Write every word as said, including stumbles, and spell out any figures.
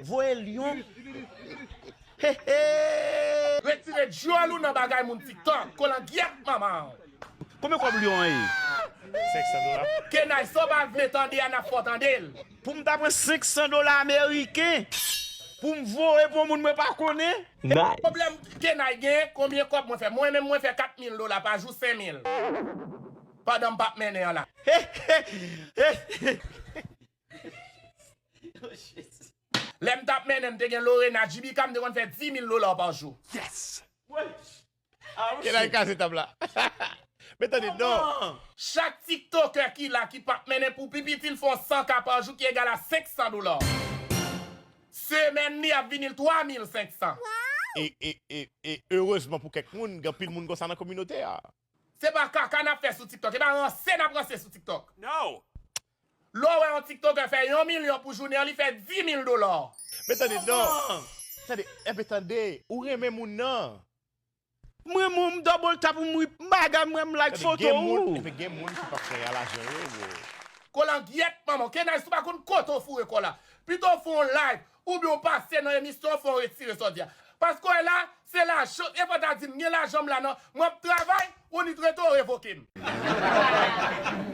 Voye lyon. Retire dyòl ou nan bagay moun TikTok. Kolangyèt manman w. Konbyen kòb lyon an ye? Senk san dola. Kenay, sa w pa vle tande a, n ap fè w tande l. Pou m ta pran senk san dola ameriken pou m voye pou yon moun mwen pa konnen. Pwoblèm Kenay gen, konbyen kòb mwen fè? Mwen menm mwen fè kat mil dola pa jou, senk mil. Pandan m p ap mennen an la. Lè m t ap mennen, m te gen Lorena, Jibika, m te konn fè dis mil dola pa jou. Yes! Kenay kraze tab la. Men tande non. Chak TikToker ki la ki p ap mennen pou pi piti l fè yon san ka pa jou ki egal a senk san dola. Semèn li ap vini l twa mil senk san. E, e, e, e erezman pou kèk moun, gen anpil moun konsa nan kominote a. Se pa kaka n ap fè sou TikTok, e pa ranse n ap ranse sou TikTok. No! Lè w wè yon TikToker fè yon milyon pou jounen an, li fè dis mil dola. Men tande non. Tande, enben tande, ou renmen moun nan. Mwen, mwen, m double tap, m ri, m bagay, mwen, m like foto ou. Enben gen moun ki p ap fè a lajan yo, bro. Kolangyèt manman w, Kenay, si w pa konn kote w foure kò la. Pito w fè yon live, oubyen w pase nan emisyon, fè w retire sa w di a. Paske w wè la, se lajan, e fò w ta di m, gen lajan m la non, mwen ap travay, ou ni trete w revoke m.